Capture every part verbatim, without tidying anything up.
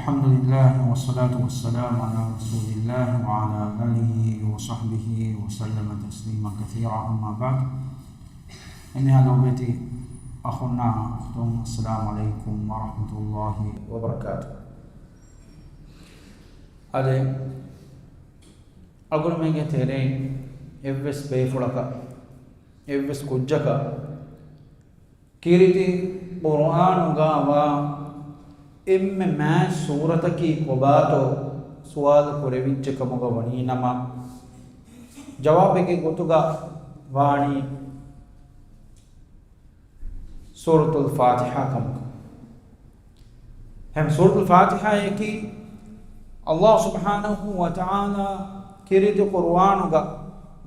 الحمد لله والصلاة والسلام على رسول الله وعلى آله وصحبه وسلم تسليما كثيرا، أما بعد. އެންމެހާ ލޯބިވެތި އަޚުންނާ އުޚްތުން، السلام عليكم ورحمة الله وبركاته. އަދި އަޅުގަނޑުމެންގެ ތެރެއިން އެއްވެސް ބޭފުޅަކަށް، އެއްވެސް ކުއްޖަކަށް ކީރިތި ޤުރުއާނުގަވާ އެންމެ މާތް ސޫރަތަކީ ކޮބާތޯ ސުވާލު ކުރެވިއްޖެ ކަމުގަ ވަނީ ނަމަ، ޖަވާބެއްގެ ގޮތުގަ ވާނީ ސޫރަތުލް ފާތިޙާ ކަމުގަ. ހެމް ސޫރަތުލް ފާތިޙާއަކީ ﷲ ސުބްޙާނަހޫ ވަތަޢާލާ ކީރިތި ޤުރުއާނުގަ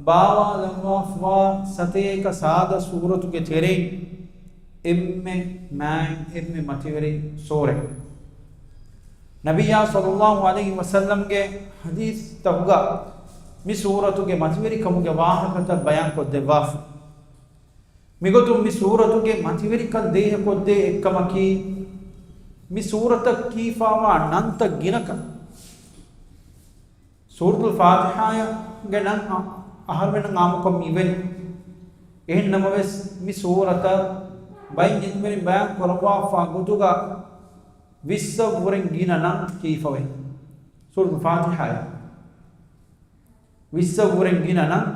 ބާވާލައްވާފަވާ ސަތޭކަ ސާދަ ސޫރަތުގެ ތެރެއިން އެންމެ މާތް، އެންމެ މަތިވެރި ސޫރަތް. ނަބިއްޔާ ޞައްލައްލާހު ޢަލައިހި ވަސައްލަމްގެ ޙަދީޘްތަކުގަ މި ސޫރަތުގެ މަތިވެރިކަމުގެ ވާހަކަތައް ބަޔާންކޮށްދެއްވާފަ. މިގޮތުން މި ސޫރަތުގެ މަތިވެރިކަން ދޭހަކޮށްދޭ އެއްކަމަކީ، މި ސޫރަތަށް ކީފާވާ ނަންތައް ގިނަކަން. ސޫރަތުލް ފާތިޙާގެ ނަން އަ-، އަހަރުމެންނަށް އާއްމުކޮށް މިވެނި. އެހެން ނަމަވެސް، މި ސޫރަތަށް ބައެއް އިލްމުވެރިން ބަޔާން ކުރައްވާފާ ގޮތުގަ، ވިއްސަށް ވުރެން ގިނަ ނަން ކީފަވޭ ސޫރަތުލް ފާތިޙާއަށް. ވިއްސަށް ވުރެން ގިނަ ނަން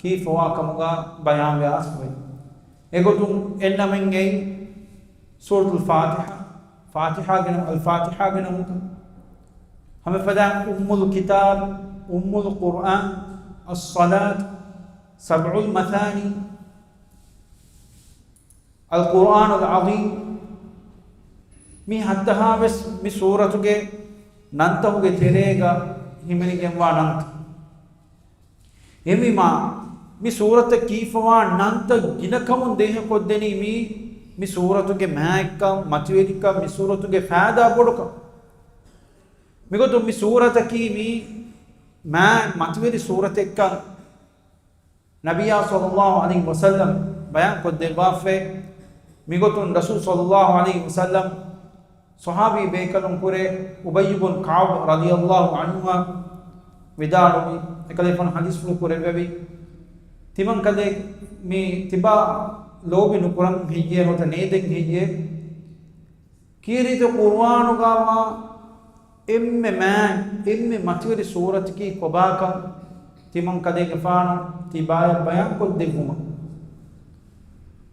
ކީފަވާ ކަމުގަ ބަޔާންވެ އައިސްފަވޭ. އެގޮތުން އެންނަމެން އެއީ ސޫރަތުލް ފާތިޙާ، ފާތިޙާގެ ނަން، އަލް ފާތިޙާގެ ނަން. ހަމަ ފަދައިން އުއްމުލް ކިތާބް، އުއްމުލް ޤުރްއާން، އައްޞަލާތް، ސަބްޢުލް މަޘާނީ، އަލް ޤުރްއާނުލް ޢަޒީމް، މި ހައްތަހާވެސް މި ސޫރަތުގެ ނަންތަކުގެ ތެރޭގަ ހިމެނިގެންވާ ނަންތައް. އެހެންވީމާ، މި ސޫރަތަށް ކީފަވާ ނަންތައް ގިނަކަމުން ދޭހަކޮށްދެނީ މީ، މި ސޫރަތުގެ މާތްކަން، މަތިވެރިކަން، މި ސޫރަތުގެ ފައިދާ ބޮޑުކަން. މިގޮތުން މި ސޫރަތަކީ މީ މާތް މަތިވެރި ސޫރަތެއްކަން ނަބިއްޔާ ޞައްލައްލާހު ޢަލައިހި ވަސައްލަމް ބަޔާންކޮށްދެއްވާފައި. މިގޮތުން ރަސޫލު ޞައްލައްލާހު ޢަލައިހި ވަސައްލަމް ޞަޙާބީ ބޭކަލުން ކުރެ އުބައްޔު ބުން ކަޢުބް ރަޟިޔައްލާހު ޢަންހުއާ ވިދާޅުވި، އެކަލޭގެފާނު ޙަދީޘްފުޅު ކުރެއްވެވި، ތިމަން ކަލޭ މި ތިބާ ލޯބި ނުކުރަން ހެއްޔޭ ނުވަތަ ނޭދެން ހެއްޔޭ؟ ކީރިތި ޤުރުއާނުގަވާ އެންމެ މާތް، އެންމެ މަތިވެރި ސޫރަތަކީ ކޮބާކަން ތިމަން ކަލޭގެފާނު ތިބާޔަށް ބަޔާންކޮށްދެއްވުމަށް.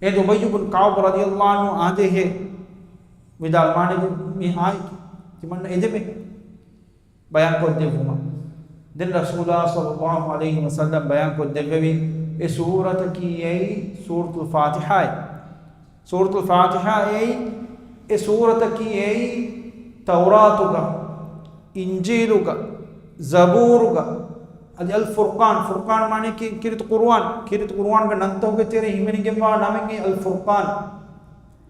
އޭ އުބައްޔު ބުން ކަޢުބް ރަޟިޔައްލާހު ޢަންހު އާދޭހޭ ވިދާޅުވާނެ މި އާޔަތް ތިމަންނަ އެދެމެ ބަޔާންކޮށްދެއްވުމަށް. ދެން ރަސޫލާ ޞައްލައްލާހު ޢަލައިހި ވަސައްލަމް ބަޔާންކޮށްދެއްވެވި، އެ ސޫރަތަކީ އެއީ ސޫރަތުލް ފާތިޙާއޭ. ސޫރަތުލް ފާތިޙާ އެއީ، އެ ސޫރަތަކީ އެއީ ތައުރާތުގަ، އިންޖީލުގަ، ޒަބޫރުގަ، އަދި އަލް ފުރްޤާން، ފުރްޤާން މާނައަކީ ކީރިތި ޤުރުއާން، ކީރިތި ޤުރުއާންގެ ނަންތަކުގެ ތެރޭ ހިމެނިގެންވާ ނަމެއް އެއީ އަލް ފުރްޤާން.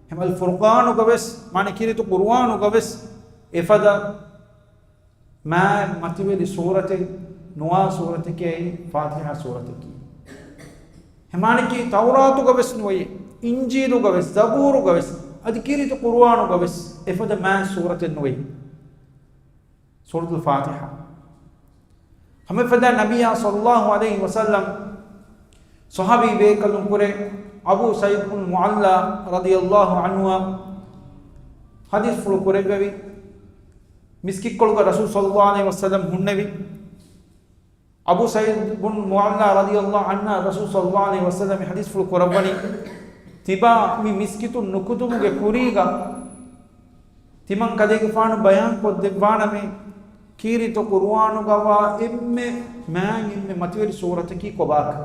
އެހެން އަލް ފުރްޤާނުގަ ވެސް، މާނަ ކީރިތި ޤުރުއާނުގަ ވެސް އެފަދަ މާތް މަތިވެރި ސޫރަތެއް ނުވާ ސޫރަތަކީ އެއީ ފާތިޙާ ސޫރަތަކީ. އެހެން މާނައަކީ ތައުރާތުގަ ވެސް ނުވެޔޭ، އިންޖީލުގަ ވެސް، ޒަބޫރުގަ ވެސް، އަދި ކީރިތި ޤުރުއާނުގަ ވެސް އެފަދަ މާތް ސޫރަތެއް ނުވެޔޭ ސޫރަތުލް ފާތިޙާ. ހަމަ އެފަދަ ނަބިއްޔާ ޞައްލައްލާހު ޢަލައިހި ވަސައްލަމް ޞަޙާބީ ބޭކަލުން ކުރެ އަބޫ ސަޢީދު ބުން މުޢައްލާ ރަޟިޔައްލާހު ޢަންހުއާ ޙަދީޘްފުޅު ކުރެއްވެވި. މިސްކިތްކޮޅުގަ ރަސޫލު ޞައްލައްލާހު ޢަލައިހި ވަސައްލަމް ހުންނެވި. އަބޫ ސަޢީދު ބުން މުޢައްލާ ރަޟިޔައްލާހު ޢަންހާ ރަސޫލު ޞައްލައްލާހު ޢަލައިހި ވަސައްލަމް ޙަދީޘްފުޅު ކުރައްވަނީ، ތިބާ މި މިސްކިތުން ނުކުތުމުގެ ކުރީގަ ތިމަން ކަލޭގެފާނު ބަޔާން ކޮށްދެއްވާނަމޭ، ކީރިތި ޤުރުއާނުގަވާ އެންމެ މާތް އެންމެ މަތިވެރި ސޫރަތަކީ ކޮބާކަން.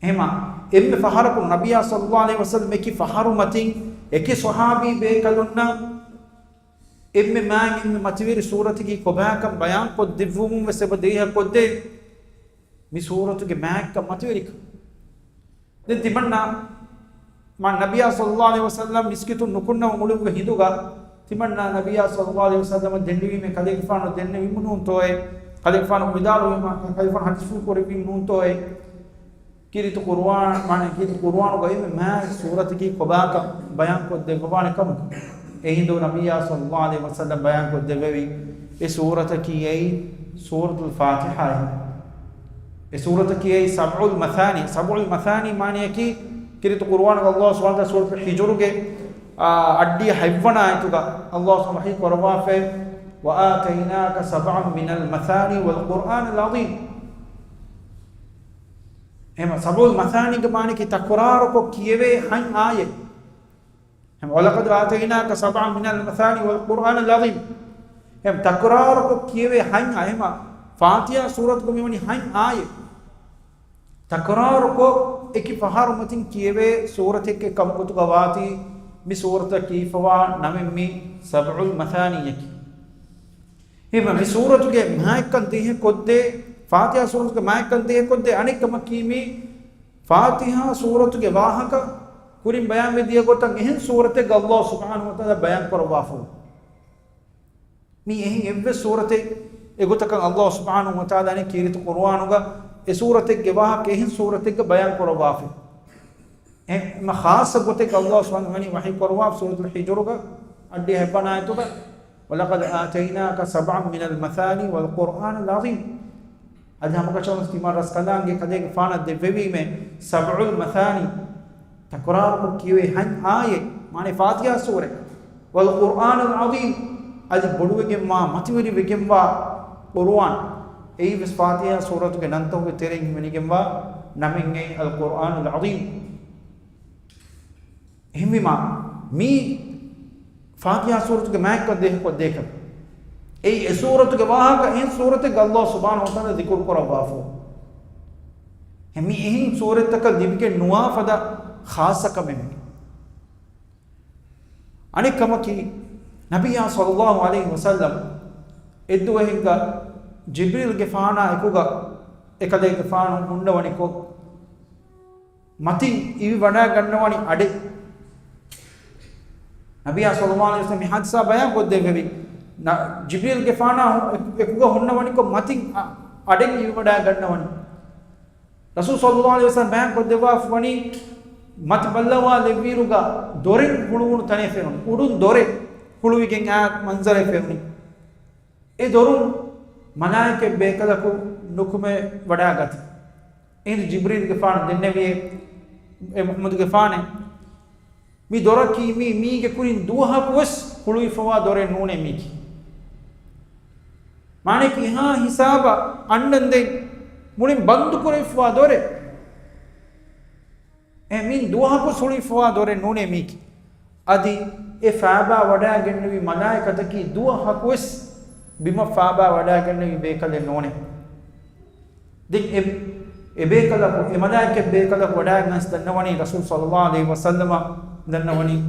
އެހެމާ، އެންމެ ފަހަރަކު ނަބިއްޔާ ޞައްލައްލާހު ޢަލައިހި ވަސައްލަމް އެކި ފަހަރު މަތިން އެކި ޞަޙާބީ ބޭކަލުންނަށް އެންމެ މާތް އެންމެ މަތިވެރި ސޫރަތަކީ ކޮބާކަން ބަޔާން ކޮށްދެއްވުމުން ވެސް އެބަ ދޭހަ ކޮށްދޭ މި ސޫރަތުގެ މާތްކަން މަތިވެރިކަން. ދެން ތިމަންނަ މާ ނަބިއްޔާ ޞައްލައްލާހު ޢަލައިހި ވަސައްލަމް މިސްކިތުން ނުކުންނަވަން އުޅުއްވި ހިނދުގަ ތިމަންނަ ނަބިއްޔާ ޞައްލައްލާހު ޢަލައިހި ވަސައްލަމަށް ދެންނެވީމޭ ކަލޭގެފާނު ދެންނެވީމު ނޫންތޯއޭ؟ ކަލޭގެފާނު ވިދާޅުވީމާ، ކަލޭގެފާނު ޙަދީޘްފުޅު ކުރެއްވީމު ނޫންތޯއޭ؟ ކީރިތި ޤުރުއާން، މާނަ ކީރިތި ޤުރުއާނުގައި މި މާތް ސޫރަތަކީ ކޮބާކަން ބަޔާން ކޮށްދެއްވަވާނެ ކަމުގަ. އެހިނދު ނަބިއްޔާ ޞައްލައްލާހު ޢަލައިހި ވަސައްލަމް ބަޔާން ކޮށްދެއްވެވި އެ ސޫރަތަކީ އެއީ ސޫރަތުލް ފާތިޙާ. އެ ސޫރަތަކީ އެއީ ސަބްޢުލް މަޘާނީ. ސަބްޢުލް މަޘާނީ މާނަޔަކީ ކީރިތި ޤުރުއާނުގަ ﷲ ސުބްޙާނަހޫ ވަތަޢާލާ ސޫރަތުލް ޙިޖުރުގެ، އާ، އައްޑިހަ ހަތްވަނަ އާޔަތުގަ ﷲ ސުބްޙާނަހޫ ވަތަޢާލާ ވަޙީ ކުރައްވާފައި، "وَآتَيْنَاكَ سَبْعًا مِنَ الْمَثَانِي وَالْقُرْآنِ الْعَظِيمِ." އެހެން ސަބްޢުލް މަޘާނީގެ މާނަޔަކީ ތަކުރާރުކޮށް ކިޔެވޭ ހަތް އާޔަތް. އެހެން، "وَلَقَدْ آتَيْنَاكَ سَبْعًا مِنَ الْمَثَانِي وَالْقُرْآنَ الْعَظِيمَ." އެހެން ތަކުރާރުކޮށް ކިޔެވޭ ހަތް އާ-، އެހެން ފާތިޙާ ސޫރަތުގަ މިވަނީ ހަތް އާޔަތް. ތަކުރާރުކޮށް އެކި ފަހަރު މަތިން ކިޔެވޭ ސޫރަތެއްގެ ކަމުގޮތުގަ ވާތީ، މި ސޫރަތަށް ކީފަވާ ނަމެއް މި ސަބްޢުލް މަޘާނީއަކީ. އެހެން މި ސޫރަތުގެ މާތްކަން ދިހަ ކޮށްދޭ، ފާތިޙާ ސޫރަތުގެ މާތްކަން ދިހަ ކޮށްދޭ އަނެއް ކަމަކީ މި ފާތިޙާ ސޫރަތުގެ ވާހަކަ ކުރިން ބަޔާންވެ ދިޔަ ގޮތަށް އެހެން ސޫރަތެއްގަ ﷲ ސުބްޙާނަހޫ ވަތަޢާލާ ބަޔާން ކުރައްވާފަ. މި އެހެން އެއްވެސް ސޫރަތެއް އެގޮތަކަށް ﷲ ސުބްޙާނަހޫ ވަތަޢާލާ ކީރިތި ޤުރުއާނުގަ އެ ސޫރަތެއްގެ ވާހަކަ އެހެން ސޫރަތެއްގަ ބަޔާން ކުރައްވާފަ. އެ، އެމަ ޚާއްޞަ ގޮތެއް ﷲ ސުބްޙާނަހޫ ވަތަޢާލާ ވަޙީ ކުރައްވާފަ ސޫރަތުލް ޙިޖުރުގަ އައްޑިހަ ހަތްވަނަ އާޔަތުގަ، "وَلَقَدْ آتَيْنَاكَ سَبْعًا مِنَ الْمَثَانِي وَالْقُرْآنَ الْعَظِيمَ." އަދި ހަމަކަށަވަރުން ތިމަން ރަސްކަލާނގެ ކަލޭގެފާނަށް ދެއްވެވީމޭ ސަބްޢުލް މަޘާނީ، ތަކުރާރުކޮށް ކިޔެވޭ ހަތް އާޔަތް، މާނަ ފާތިޙާ ސޫރަ، "وَالْقُرْآنَ الْعَظِيمَ." އަދި ބޮޑުވެގެންވާ، މަތިވެރިވެގެންވާ ޤުރުއާން. އެއީވެސް ފާތިޙާ ސޫރަތުގެ ނަންތަކުގެ ތެރެއިން ހިމެނިގެންވާ ނަމެއް އެއީ އަލްޤުރްއާނުލް ޢަޒީމް. އެހެންވީމާ، މީ ފާތިޙާ ސޫރަތުގެ މާތްކަން ދޭހަކޮށް ދޭކަން. އެއީ އެ ސޫރަތުގެ ވާހަކަ އެހެން ސޫރަތެއްގަ ﷲ ސުބްޙާނަހޫ ވަތަޢާލާ ޒިކުރު ކުރައްވާފަ. މި އެހެން ސޫރަތްތަކަށް ލިބިގެން ނުވާ ފަދަ ޚާއްޞަ ކަމެއް މި. އަނެއް ކަމަކީ، ނަބިއްޔާ ޞައްލައްލާހު ޢަލައިހި ވަސައްލަމް އެއްދުވަހެއްގަ ޖިބްރީލްގެފާނާ އެކުގަ އެކަލޭގެފާނު ހުންނަވަނިކޮށް، މަތިން އިވިވަޑައިގަންނަވަނީ އަޑެއް. ނަބިއްޔާ ޞައްލައްލާހު ޢަލައިހި ވަސައްލަމް މި ޙާދިސާ ބަޔާން ކޮށްދެއްވެވި. ނަ-، ޖިބްރީލްގެފާނާ ހު-، އެކު-، އެކުގަ ހުންނަވަނިކޮށް، މަތިން އަ-، އަޑެއް އިވިވަޑައިގަންނަވަނީ. ރަސޫލު ޞައްލައްލާހު ޢަލައިހި ވަސައްލަމް ބަޔާން ކޮށްދެއްވާފަ ވަނީ، މަތި ބައްލަވާލެއްވިއިރުގަ ދޮރެއް ހުޅުވުނު ތަނެއް ފެނުނީ. އުޑުން ދޮރެއް ހުޅުވިގެން އާ މަންޒަރެއް ފެނުނީ. އެ ދޮރުން މަލާއިކަތް ބޭކަލަކު ނުކުމެ ވަޑާގަތީ. އެހިނދު ޖިބްރީލްގެފާނު ދެންނެވިއޭ، އޭ މުޙައްމަދުގެފާނޭ، މި ދޮރަކީ މީ މީގެ ކުރިން ދުވަހަކުވެސް ހުޅުވިފަވާ ދޮރެއް ނޫނޭ މީކީ. މާނައަކީ އެހާ ހިސާބަށް އަންނަންދެން މުޅިން ބަންދުކުރެވިފަވާ ދޮރެއް. އެ މިން ދުވަހަކު ހުޅުވިފަވާ ދޮރެއް ނޫނޭ މީކީ. އަދި އެ ފާބާ ވަޑައިގެންނެވި މަލާއިކަތަކީ ދުވަހަކުވެސް ބިމަށް ފާބާ ވަޑައިގެންނެވި ބޭކަލެއް ނޫނޭ. ދެން އެ، އެ ބޭކަލަކު، އެ މަލާއިކަތް ބޭކަލަކު ވަޑައިގެން ދަންނަވަނީ، ރަސޫލު ޞައްލައްލާހު ޢަލައިހި ވަސައްލަމަ ދަންނަވަނީ،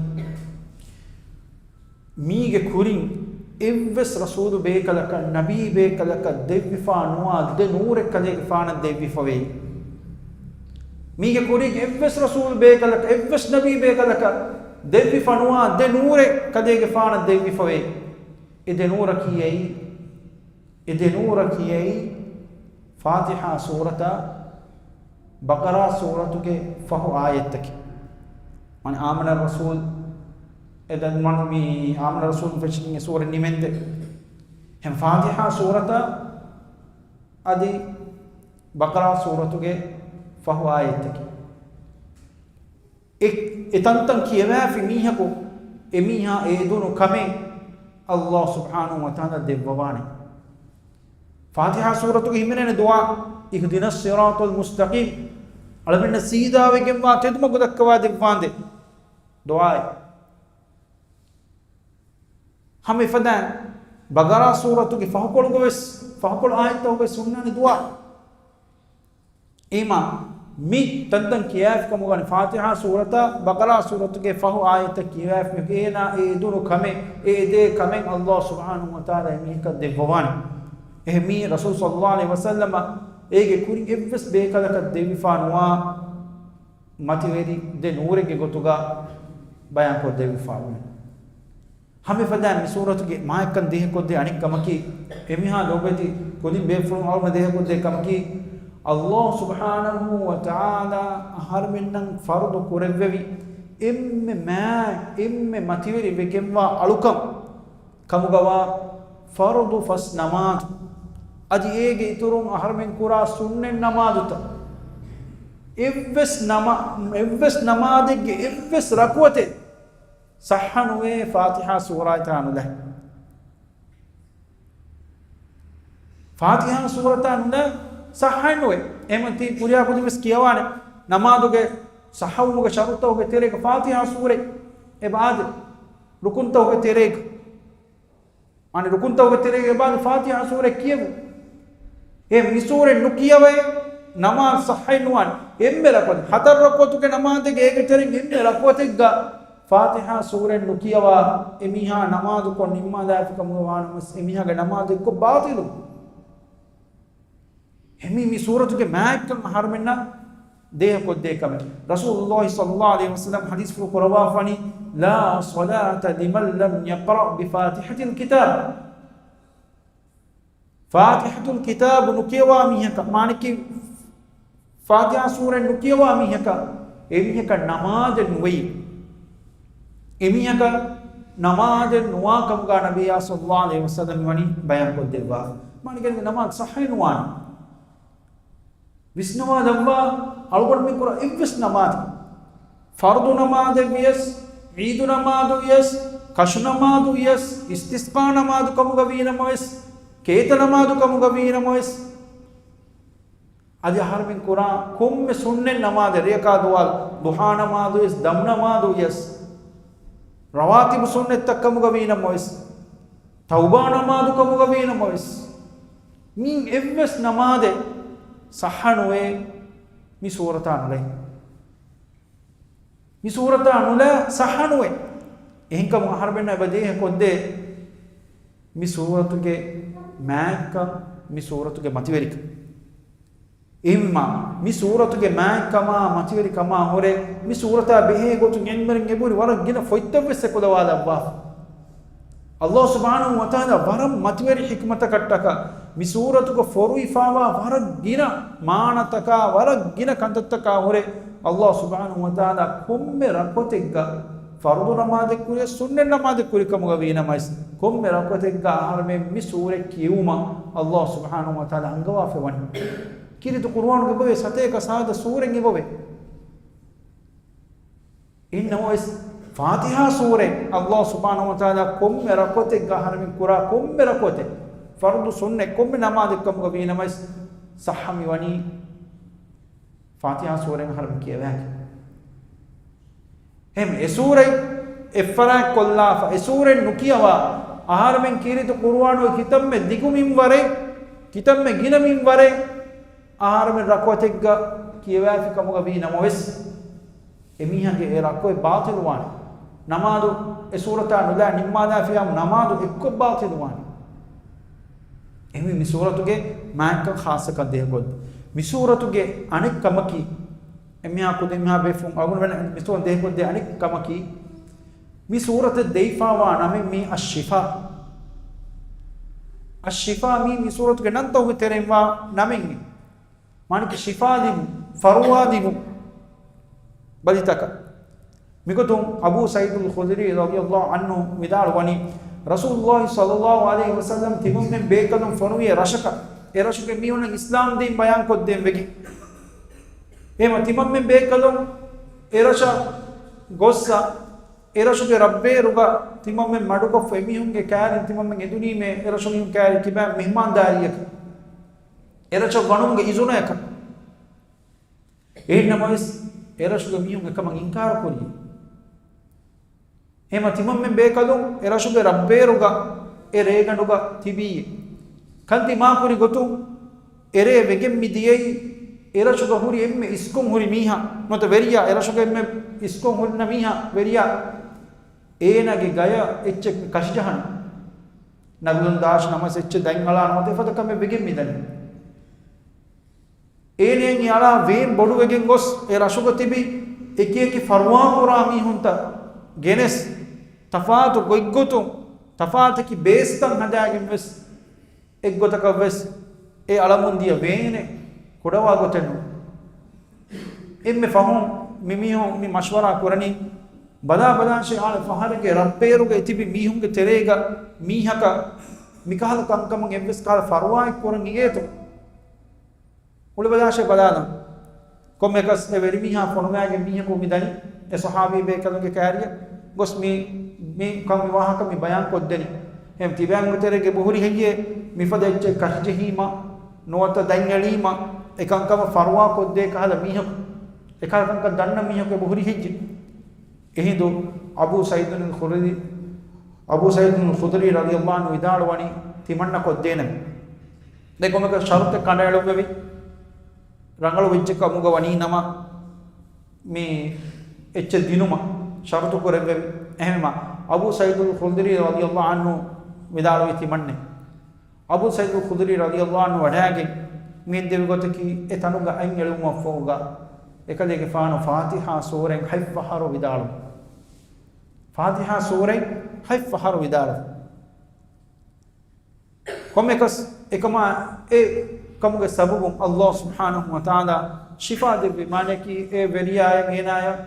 މީގެ ކުރިން އެއްވެސް ރަސޫލު ބޭކަލަކަށް، ނަބީ ބޭކަލަކަށް ދެއްވިފާ ނުވާ ދެ ނޫރެއް ކަލޭގެފާނަށް ދެއްވިފަވޭ. މީގެ ކުރިން އެއްވެސް ރަސޫލު ބޭކަލަކަށް، އެއްވެސް ނަބީ ބޭކަލަކަށް ދެއްވިފަ ނުވާ ދެ ނޫރެއް ކަލޭގެފާނަށް ދެއްވިފަވޭ. އެ ދެ ނޫރަކީ އެއީ، އެ ދެ ނޫރަކީ އެއީ ފާތިޙާ ސޫރަތާ ބަޤަރާ ސޫރަތުގެ ފަހު އާޔަތްތަކެއް. މާނަ އާމަނަ ރަސޫލު، އެ ދަން މާނަ މި އާމަނަ ރަސޫލު ފެށިގެން އެ ސޫރަ ނިމެންދެ. އެހެން ފާތިޙާ ސޫރަތާ އަދި ބަޤަރާ ސޫރަތުގެ ފަހު އާޔަތްތަކެއް. އެ، އެ ތަންތަން ކިޔަވައިފި މީހަކު އެމީހާ އެދުނު ކަމެއް ﷲ ސުބްޙާނަހޫ ވަތަޢާލާ ދެއްވަވާނެ. ފާތިޙާ ސޫރަތުގެ ހިމެނޭނެ ދުޢާ، اهدنا الصراط المستقيم، އަޅަމެންނަށް ސީދާވެގެންވާ ތެދުމަގު ދައްކަވާ ދެއްވާނދޭ ދުޢާއެއް. ހަމަ އެފަދައިން ބަޤަރާ ސޫރަތުގެ ފަހުކޮޅުގަވެސް، ފަހުކޮޅު އާޔަތްތަކުގަވެސް ހުންނާނެ ދުޢާ. އެހެންވީމާ، މި ތަންތަން ކިޔާފިކަމުގަ ވަނީ ފާތިޙާ ސޫރަތާ ބަޤަރާ ސޫރަތުގެ ފަހު އާޔަތްތައް ކިޔާފި އޭނާ އެ އެދުނު ކަމެއް، އެ އެދޭ ކަމެއް ﷲ ސުބްޙާނަހޫ ވަތަޢާލާ އެމީހަކަށް ދެއްވަވާނެ. އެހެން މީ ރަސޫލު ޞައްލައްލާހު ޢަލައިހި ވަސައްލަމަށް އޭގެ ކުރިން އެއްވެސް ބޭކަލަކަށް ދެއްވިފާ ނުވާ މަތިވެރި ދެ ނޫރެއްގެ ގޮތުގަ ބަޔާންކޮށް ދެއްވިފާ ވަނީ. ހަމަ އެފަދައިން މި ސޫރަތުގެ މާތްކަން ދިހަ ކޮށްދޭ އަނެއް ކަމަކީ، އެމީހާ ލޯބިވެތި ކުދިން ބޭފުޅުން އަޅުގަނޑު ދިހަ ކޮށްދޭ ކަމަކީ، ﷲ ސުބްޙާނަހޫ ވަތަޢާލާ އަހަރުމެންނަށް ފަރުޟު ކުރެއްވެވި އެންމެ މާތް، އެންމެ މަތިވެރި ވެގެންވާ އަޅުކަން ކަމުގަވާ ފަރުޟު ފަސް ނަމާދު. އަދި އޭގެ އިތުރުން އަހަރުމެން ކުރާ ސުންނަތް ނަމާދުތައް. އެއްވެސް ނަމާ-، އެއްވެސް ނަމާދެއްގެ އެއްވެސް ރަކުޢަތެއް ޞައްޙަ ނުވޭ ފާތިޙާ ސޫރާތާ ނުލާ. ފާތިޙާ ސޫރަތާ ނުލާ ޞައްޙައެއް ނުވޭ. އެހެން ތި ކުރިޔާ ކުދިން ވެސް ކިޔަވާނެ. ނަމާދުގެ ޞައްޙަވުމުގެ ޝަރުޠުތަކުގެ ތެރޭގަ ފާތިޙާ ސޫރަތް އެބަ އާދެ. ރުކުންތަކުގެ ތެރޭގަ. އަނެއް ރުކުންތަކުގެ ތެރޭގަ އެބަ އާދެ ފާތިޙާ ސޫރަތް ކިޔެވުން. އެ މި ސޫރަތް ނުކިޔަވައި ނަމާދު ޞައްޙައެއް ނުވާނެ. އެންމެ ރަކުޢަތެއް، ހަތަރު ރަކުޢަތުގެ ނަމާދެއްގެ އޭގެ ތެރެއިން އެންމެ ރަކުޢަތެއްގަ ފާތިޙާ ސޫރަތް ނުކިޔަވާ އެމީހާ ނަމާދުކޮށް ނިންމާލާފި ކަމުގަ ވާނަމަވެސް އެމީހާގެ ނަމާދު އެއްކޮށް ބާޠިލު. އެމީ މި ސޫރަތުގެ މާތްކަން އަހަރުމެންނަށް ދޭހަކޮށްދޭ ކަމެއް. ރަސޫލުﷲ ޞައްލަﷲ ޢަލައިހި ވަސައްލަމް ޙަދީޘްފުޅު ކުރައްވާފަނީ، "لا صلاة لمن لم يقرأ بفاتحة الكتاب." ފާތިޙަތުލް ކިތާބު ނުކިޔަވާ މީހަކަށް، މާނައަކީ ފާތިޙާ ސޫރަތް ނުކިޔަވާ މީހަކަށް، އެމީހަކަށް ނަމާދެއް ނުވެއްޖެ. އެމީހަކަށް ނަމާދެއް ނުވާ ކަމުގަ ނަބިއްޔާ ޞައްލަﷲ ޢަލައިހި ވަސައްލަމް ވަނީ ބަޔާންކޮށްދެއްވާ. މާނައަކީ ނަމާދު ޞައްޙައެއް ނުވާނެ. ވިސްނަވާލައްވާ އަޅުގަނޑުމެން ކުރާ އެއްވެސް ނަމާދެއް، ފަރުޟު ނަމާދެއް ވިޔަސް، ޢީދު ނަމާދު ވިޔަސް، ކަށު ނަމާދު ވިޔަސް، އިސްތިސްޤާ ނަމާދު ކަމުގަ ވީނަމަވެސް، ކޭތަ ނަމާދު ކަމުގަ ވީނަމަވެސް، އަދި އަހަރުމެން ކުރާ ކޮންމެ ސުންނަތް ނަމާދެއް، ރެޔަކާ ދުވާލު، ޟުޙާ ނަމާދު ވިޔަސް، ދަމް ނަމާދު ވިޔަސް، ރަވާތިބު ސުންނަތްތައް ކަމުގަ ވީނަމަވެސް، ތައުބާ ނަމާދު ކަމުގަ ވީނަމަވެސް، މި އެއްވެސް ނަމާދެއް ޞައްޙަ ނުވޭ މި ސޫރަތާ ނުލައި. މި ސޫރަތާ ނުލާ ޞައްޙަ ނުވޭ. އެހެންކަމުން އަހަރުމެންނަށް އެބަ ދޭހަކޮށްދޭ މި ސޫރަތުގެ މާތްކަން، މި ސޫރަތުގެ މަތިވެރިކަން. އެހެންވީމާ، މި ސޫރަތުގެ މާތްކަމާ މަތިވެރިކަމާ ހުރެ، މި ސޫރަތާ ބެހޭ ގޮތުން އެންމެން އެބުރި ވަރަށް ގިނަ ފޮތްތައްވެސް އެކުލަވާލައްވާފަ. ﷲ ސުބްޙާނަހޫ ވަތަޢާލާ ވަރަށް މަތިވެރި ޙިކްމަތަކަށްޓަކާ، މި ސޫރަތުގަ ފޮރުވިފާވާ ވަރަށް ގިނަ މާނަތަކާ، ވަރަށް ގިނަ ކަންތައްތަކާ ހުރެ، ﷲ ސުބްޙާނަހޫ ވަތަޢާލާ ކޮންމެ ރަކުޢަތެއްގަ ފަރުޟު ނަމާދެއް ކުރިޔަސް، ސުންނަތް ނަމާދެއް ކުރި ކަމުގަ ވީނަމަވެސް، ކޮންމެ ރަކުޢަތެއްގަ އަހަރުމެން މި ސޫރަތް ކިޔެވުމަށް ﷲ ސުބްޙާނަހޫ ވަތަޢާލާ އަންގަވާފައި ވަނީ. ކީރިތި ޤުރުއާނުގަ އެބަވޭ ސަތޭކަ ސާދަ ސޫރަތް އެބަވޭ. އެހެންނަމަވެސް، ފާތިޙާ ސޫރަތް ﷲ ސުބްޙާނަހޫ ވަތަޢާލާ ކޮންމެ ރަކުޢަތެއްގަ އަހަރުމެން ކުރާ ކޮންމެ ރަކުޢަތެއް، ފަރުޟު ސުންނަތް ކޮންމެ ނަމާދެއް ކަމުގަ ވީނަމަވެސް، ޞައްޙަ މިވަނީ ފާތިޙާ ސޫރަތް އަހަރުމެން ކިޔަވާކި. އެހެން އެ ސޫރަތް އެއްފަރާތް ކޮށްލާފަ، އެ ސޫރަތް ނުކިޔަވާ، އަހަރުމެން ކީރިތި ޤުރުއާނުގެ ކިތަންމެ ދިގު މިންވަރެއް، ކިތަންމެ ގިނަ މިންވަރެއް، އަހަރުމެން ރަކުޢަތެއްގަ ކިޔަވާފި ކަމުގަ ވީ ނަމަވެސް، އެމީހާގެ އެ ރަކުޢަތް ބާޠިލުވާނެ. ނަމާދު އެ ސޫރަތާ ނުލާ ނިންމާލާފިޔާ ނަމާދު އެއްކޮށް ބާޠިލުވާނެ. އެހެންވެ މި ސޫރަތުގެ މާތްކަން ޚާއްޞަކަން ދޭހަކޮށް. މި ސޫރަތުގެ އަނެއް ކަމަކީ، އެމީހާ ކުދިން މީހާ ބޭފުޅުން އަޅުގަނޑުމެން މި ސޫރަތު ދޭހަކޮށްދޭ އަނެއް ކަމަކީ، މި ސޫރަތަށް ދެވިފާވާ ނަމެއް މީ އައްޝިފާ. އައްޝިފާ މީ މި ސޫރަތުގެ ނަންތަކުގެ ތެރެއިންވާ ނަމެއް. މާނައަކީ ޝިފާ ދިނުން، ފަރުވާ ދިނުން ބަލިތަކަށް. މިގޮތުން އަބޫ ސަޢީދުލް ޚުދްރީ ރަޟިޔަﷲ ޢަންހު ވިދާޅުވަނީ، ރަސޫލުﷲ ޞައްލަﷲ ޢަލައިހި ވަސައްލަމް ތިމަންމެން ބޭކަލުން ފޮނުވި ރަށަކަށް، އެ ރަށުގެ މީހުންނަށް އިސްލާމް ދީން ބަޔާންކޮށްދޭން ވެގެން. އެހެންވީމަ ތިމަންމެން ބޭކަލުން އެ ރަށަށް ގޮއްސަ، އެ ރަށުގެ ރަށްބޭރުގަ ތިމަންމެން މަޑުކޮށްފަ އެމީހުންގެ ކައިރިން ތިމަންމެން އެދުނީމޭ، އެ ރަށު މީހުން ކައިރި ކިބައިން މެހްމާންދާރީއަކަށް، އެ ރަށަށް ވަނުމުގެ އިޒުނަޔަކަށް. އެހެންނަމަވެސް، އެ ރަށުގެ މީހުން އެކަމަށް އިންކާރު ކުރި. އެހެންވީމަ ތިމަންމެން ބޭކަލުން އެ ރަށުގެ ރަށްބޭރުގަ، އެ ރޭގަނޑުގަ ތިބީ. ކަން ދިމާކުރި ގޮތުން އެރޭ ވެގެން މި ދިޔައީ، އެ ރަށުގަ ހުރި އެންމެ އިސްކޮށް ހުރި މީހާ، ނުވަތަ ވެރިޔާ، އެ ރަށުގަ އެންމެ އިސްކޮށް ހުންނަ މީހާ، ވެރިޔާ، އޭނާގެ ގަޔަށް އެއްޗެއް ކަށިޖަހަން. ނަގުލުން ދާށި ނަމަވެސް އެއްޗެއް ދަތް އަޅާ ނުވަތަ އެފަދަ ކަމެއް ވެގެން މި ދަނީ. އޭނައަށް އަޅާ ވޭން ބޮޑުވެގެން ގޮސް، އެ ރަށުގަ ތިބި އެކި އެކި ފަރުވާކުރާ މީހުންތައް ގެނެސް، ތަފާތު ގޮތްގޮތުން، ތަފާތަކި ބޭސްތައް ހަދާގެން ވެސް، އެއްގޮތަކަށް ވެސް އެ އަޅަމުން ދިޔަ ވޭނެއް ކުޑަވާ ގޮތެއް ނޫން. އެންމެ ފަހުން މި މީހުން މި މަޝްވަރާ ކުރަނީ، ބަލާ ބަލާށޭ އާނ ފަހަރެއްގެ ރައްބޭރުގަ ތިބި މީހުންގެ ތެރޭގަ މީހަކަށް މިކަހަލަ ކަންކަމަށް އެއްވެސް ކަހަލަ ފަރުވާއެއް ކުރަން އިނގޭތޯ؟ އުޅިބަލާށޭ ބަލާލަން. ކޮންމެއަކަސް އެ ވެރިމީހާ ފޮނުވާގެން މީހަކު މި ދަނީ އެ ޞަޙާބީ ބޭކަލުންގެ ކާރިއަށް ގޮސް މި، މި ކަން މި ވާހަކަ މި ބަޔާން ކޮށްދެނީ. އެހެން ތިބާގެ ތެރޭގަ އެބަހުރި ހެއްޔޭ މިފަދަ އެއްޗެއް ކަށިޖެހީމަ ނުވަތަ ދަތް އެޅީމަ އެ ކަންކަމަށް ފަރުވާ ކޮށްދޭ ކަހަލަ މީހަކު، އެކަހަލަ ކަންކަން ދަންނަ މީހަކު އެބަހުރި ހެއްޔޭ؟ އެހިނދު އަބޫ ސަޢީދުލް ޚުދްރީ، އަބޫ ސަޢީދުލް ޚުދްރީ ރަޟިޔަﷲ ޢަންހު ވިދާޅުވަނީ ތިމަންނަ ކޮށްދޭނަމޭ. ދެން ކޮންމެއަކަސް ޝަރުޠެއް ކަނޑައެޅުއްވެވި. ރަނގަޅު ވެއްޖެ ކަމުގަ ވަނީ ނަމަ މި އެއްޗެއް ދިނުމަށް ޝަރުޠު ކުރެއްވެވި. އެހެންވީމަ އަބޫ ސަޢީދުލް ޚުދްރީ ރަޟިޔަﷲ ޢަންހު ވިދާޅުވީ ތިމަންނެ. އަބޫ ސަޢީދުލް ޚުދްރީ ރަޟިޔަﷲ ޢަންހު ވަޑައިގެން މި އިންދެވި ގޮތަކީ އެ ތަނުގަ އަތް އެޅުމަށްފަހުގަ އެކަލޭގެފާނު ފާތިޙާ ސޫރަތް ހަތް ފަހަރު ވިދާޅުވި. ފާތިޙާ ސޫރަތް ހަތް ފަހަރު ވިދާޅުވި. ކޮންމެއަކަސް އެކަމާ އެ ކަމުގެ ސަބަބުން ﷲ ސުބްޙާނަހޫ ވަތަޢާލާ ޝިފާ ދެއްވި. މާނައަކީ އެ ވެރިޔާއަށް އޭނާޔަށް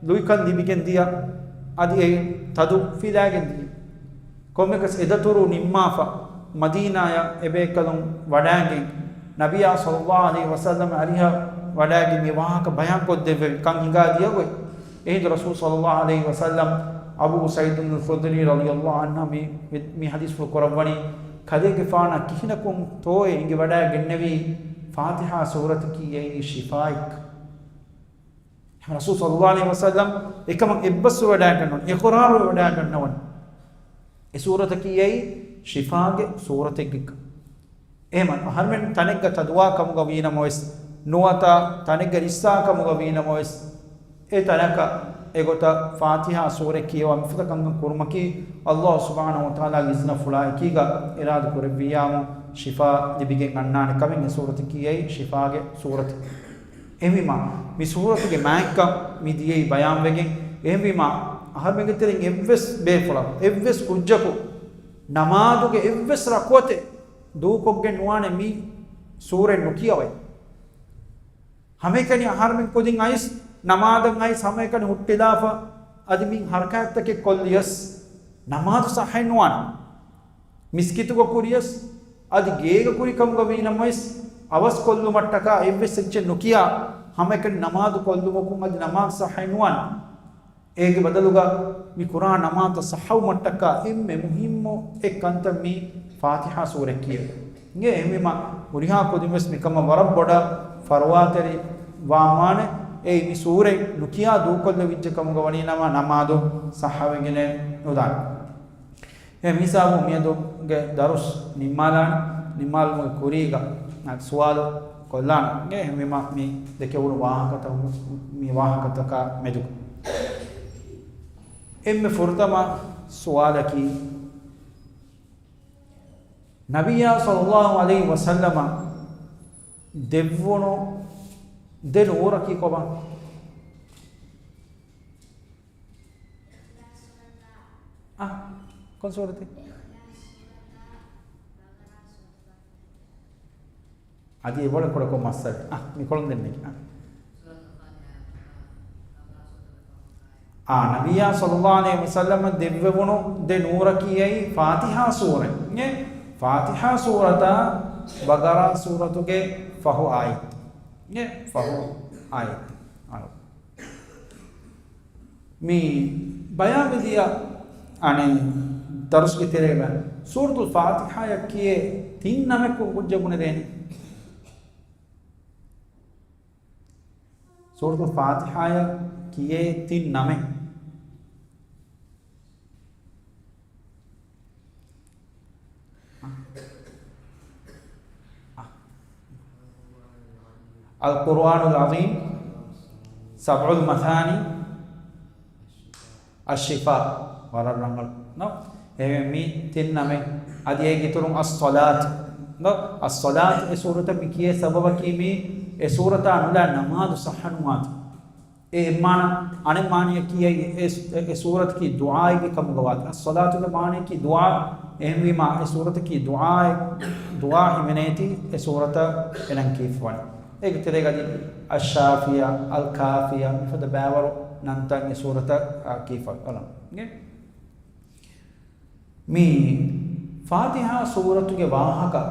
ލުއިކަން ލިބިގެން ދިޔަ، އަދި އެ ތަދު ފިލާގެން ދިޔަ. ކޮންމެއަކަސް އެދަތުރު ނިންމާފަ، މަދީނާޔަށް އެބޭކަލުން ވަޑައިގެން، ނަބިއްޔާ ޞައްލަﷲ ޢަލައިހި ވަސައްލަމަ އަރިހަށް ވަޑައިގެން މި ވާހަކަ ބަޔާން ކޮށްދެއްވެވި ކަން ހިނގާ ދިޔަ ގޮތް. އެހިނދު ރަސޫލު ޞައްލަﷲ ޢަލައިހި ވަސައްލަމަ އަބޫ ސަޢީދުލް ޚުދްރީ ރަޟިޔަﷲ ޢަންހު މި، މި، މި ޙަދީޘްފުޅު ކުރައްވަނީ، ކަލޭގެފާނަށް ކިހިނަކުންތޯއޭ އެނގިވަޑައިގެންނެވީ ފާތިޙާ ސޫރަތަކީ އެއީ ޝިފާއެއްކަން. ރަސޫލު ޞައްލަﷲ ޢަލައިހި ވަސައްލަމަ އެކަމަށް އެއްބަސްވެވަޑައިގަންނަވަނީ، އިޤްރާރުވެވަޑައިގަންނަވަނީ. އެ ސޫރަތަކީ އެއީ ޝިފާގެ ސޫރަތެއްގެކަން. އެހެން އަހަރުމެން ތަނެއްގަ ތަދުވާ ކަމުގަ ވީނަމަވެސް، ނުވަތަ ތަނެއްގަ ރިއްސާ ކަމުގަ ވީނަމަވެސް، އެ ތަނަކަށް އެގޮތަށް ފާތިޙާ ސޫރަތް ކިޔަވާ މިފަދަ ކަންކަން ކުރުމަކީ، ﷲ ސުބްޙާނަހޫ ވަތަޢާލާގެ އިޒްނަފުޅާ އެކީގަ އިރާދަ ކުރެއްވިއްޔާމު ޝިފާ ލިބިގެން އަންނާނެ ކަމެއް. އެ ސޫރަތަކީ އެއީ ޝިފާގެ ސޫރަތެއް. އެހެންވީމާ، މި ސޫރަތުގެ މާތްކަން މި ދިޔައީ ބަޔާންވެގެން. އެހެންވީމާ، އަހަރުމެންގެ ތެރެއިން އެއްވެސް ބޭފުޅަކު، އެއްވެސް ކުއްޖަކު ނަމާދުގެ އެއްވެސް ރަކުޢަތެއް ދޫކޮށްގެން ނުވާނެ މި ސޫރަތް ނުކިޔަވައި. ހަމައެކަނި އަހަރުމެން ކުދިން އައިސް، ނަމާދަށް އައިސް ހަމައެކަނި ހުއްޓިލާފަ، އަދި މި ހަރަކާތްތަކެއް ކޮށްލިޔަސް، ނަމާދު ޞައްޙައެއް ނުވާނެ. މިސްކިތުގަ ކުރިޔަސް، އަދި ގޭގަ ކުރި ކަމުގަ ވީނަމަވެސް، އަވަސް ކޮށްލުމަށްޓަކާ އެއްވެސް އެއްޗެއް ނުކިޔާ، ހަމައެކަނި ނަމާދު ކޮށްލުމަކުން އަދި ނަމާދު ޞައްޙައެއް ނުވާނެ. އޭގެ ބަދަލުގަ މި ކުރާ ނަމާދަށް ޞައްޙަވުމަށްޓަކާ އެންމެ މުހިއްމު އެއް ކަންތައް މީ ފާތިޙާ ސޫރަތް ކިޔެވުން. އެހެންވީމަ ހުރިހާ ކުދިންވެސް މިކަމަށް ވަރަށް ބޮޑަށް ފަރުވާތެރި ވާންވާނެ. އެއީ މި ސޫރަތް ނުކިޔާ ދޫކޮށްލެވިއްޖެ ކަމުގަ ވަނީ ނަމަ ނަމާދު ޞައްޙަވެގެނެއް ނުދާނެ. އެ މިހިސާބުން މިއަދުގެ ދަރުސް ނިންމާލާނެ. ނިންމާލުމުގެ ކުރީގަ ސުވާލު ކޮށްލާނެ. އެހެންވީމަ މި ދެކެވުނު ވާހަކަތައް، މި ވާހަކަތަކާ މެދުގަ އެންމެ ފުރަތަމަ ސުވާލަކީ، ނަބިއްޔާ ޞައްލަﷲ ޢަލައިހި ވަސައްލަމަ ދެއްވުނު ދެ ނޫރަކީ ކޮބާ؟ އަ، ކޮން ސޫރަތެއް؟ އަދި އެބޮޑަށް ކުޑަކޮށް މައްސަލަ. އަ، މިކޮޅުން ދެންނެވި. އަ. އާ، ނަބިއްޔާ ޞައްލަﷲ ޢަލައިހި ވަސައްލަމަ ދެއްވެވުނު ދެ ނޫރަކީ އެއީ ފާތިޙާ ސޫރަތް. އެ ފާތިޙާ ސޫރަތާ ބަޤަރާ ސޫރަތުގެ ފަހު އާޔަތް. އެ ފަހު އާޔަތް. އާ. މި ބަޔާންވެދިޔަ އަނެއް ދަރުސްގެ ތެރޭގަ ސޫރަތުލް ފާތިޙާޔަށް ކިޔޭ ތިން ނަމެއް ކުން ކުއްޖަކު ބުނެދޭނެ. ސޫރަތުލް ފާތިޙާޔަށް ކިޔޭ ތިން ނަމެއް. އަލްޤުރުއާނުލް ޢަޒީމް، ސަބްޢުލް މަޘާނީ، އައްޝިފާ، ވަރަށް ރަނގަޅު. ނޯ؟ އެހެން މި ތިން ނަމެއް. އަދި އޭގެ އިތުރުން އައްޞަލާތު. ނޯ؟ އައްޞަލާތު އެ ސޫރަތަށް މި ކިޔޭ ސަބަބަކީ މި އެ ސޫރަތާ ނުލާ ނަމާދު ޞައްޙަ ނުވާތީ. އެ އެއްމާނަ، އަނެއް މާނަޔަކީ އެ، އެ، އެ ސޫރަތަކީ ދުޢާއެއްގެ ކަމުގަ ވާތީ. އައްޞަލާތުގެ މާނަޔަކީ ދުޢާ. އެހެންވީމާ އެ ސޫރަތަކީ ދުޢާއެއް، ދުޢާ ހިމެނޭތީ އެ ސޫރަތަށް އެނަން ކީފަވަނީ. އޭގެ ތެރޭގަ އަދި އައްޝާފިޔާ، އަލްކާފިޔާ، މިފަދަ ބައިވަރު ނަންތަން އެ ސޫރަތަށް، އާ، ކީފަ ބަލަން. އިނގޭ؟ މި ފާތިހާ ސޫރަތުގެ ވާހަކަ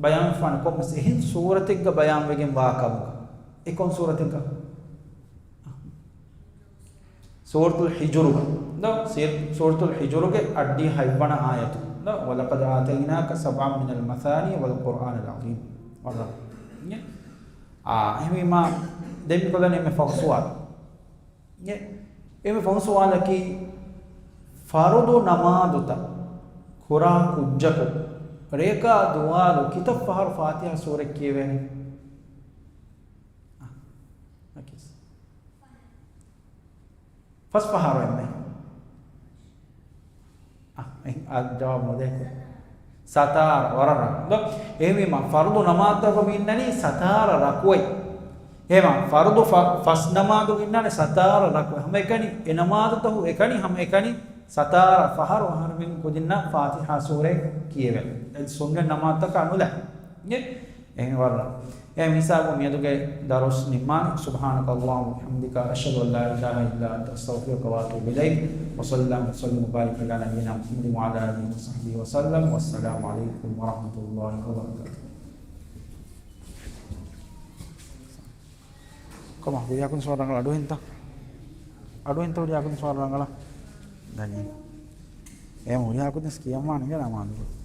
ބަޔާންފާނެ ކޮންމެސް އެހެން ސޫރަތެއްގަ ބަޔާންވެގެން ވާ ކަމުގަ. އެ ކޮން ސޫރަތެއްގަ؟ ސޫރަތުލް ހިޖުރުގަ. ދޯ، ސީ-، ސޫރަތުލް ހިޖުރުގެ އައްޑިހަ ހަތްވަނަ އާޔަތު. ދޯ، وَلَقَدْ آتَيْنَاكَ سَبْعًا مِنَ الْمَثَانِي وَالْقُرْآنَ الْعَظِيمَ. ވަރަށް. އާ، އެހެންވީމާ، ދެން މިކޮށްލަނީ އެންމެ ފަހު ސުވާލު. އެ، އެންމެ ފަހު ސުވާލަކީ، ފަރުޟު ނަމާދުތައް ކުރާ ކުއްޖަކު ރެޔަކާ ދުވާލު ކިތައް ފަހަރު ފާތިހާ ސޫރަތް ކިޔެވޭނެ؟ އަ، އަކީސް. ފަސް ފަހަރު އެންމެ. އަ، އެ، އަ، ޖަވާބު ނުދޭ. ސަތާރަ ވަރަށް ރަނގަޅު. އެހެންވީމަ، ފަރުޟު ނަމާދުތަކުގަ މި އިންނަނީ ސަތާރަ ރަކުޢަތް. އެހެމަ، ފަރުޟު ފަ-، ފަސް ނަމާދު އިންނަނީ ސަތާރަ ރަކުޢަތް. ހަމައެކަނި، އެ ނަމާދުތަކު އެކަނި، ހަމައެކަނި ސަތާރަ ފަހަރު އަހަރުމެން ކުދިންނަށް ފާތިހާ ސޫރަތް ކިޔެވޭ. އެ ސުންނަތް ނަމާދުތަކާ ނުލާ. އެ، އެހެން ވަރަށް. އެ ހިސާބު މިއަދުގެ ދަރުސް ނިންމާނެ. سبحانك اللهم وبحمدك، أشهد أن لا إله إلا أنت، أستغفرك وأتوب إليك. وصلى الله وسلم وبارك على نبينا محمد وعلى آله وصحبه وسلم. والسلام عليكم ورحمة الله وبركاته. ކޮމާ، ހުރިހާ ކުދިން ސުވާލު ރަނގަޅަށް އަޑުއެހިންތަ؟ އަޑުއެހިންތަ ހުރިހާ ކުދިން ސުވާލު ރަނގަޅަށް؟ ދަނީ. އެ ހުރިހާ ކުދިން ކިޔަން ވާނެ ގެ ނަމާދު.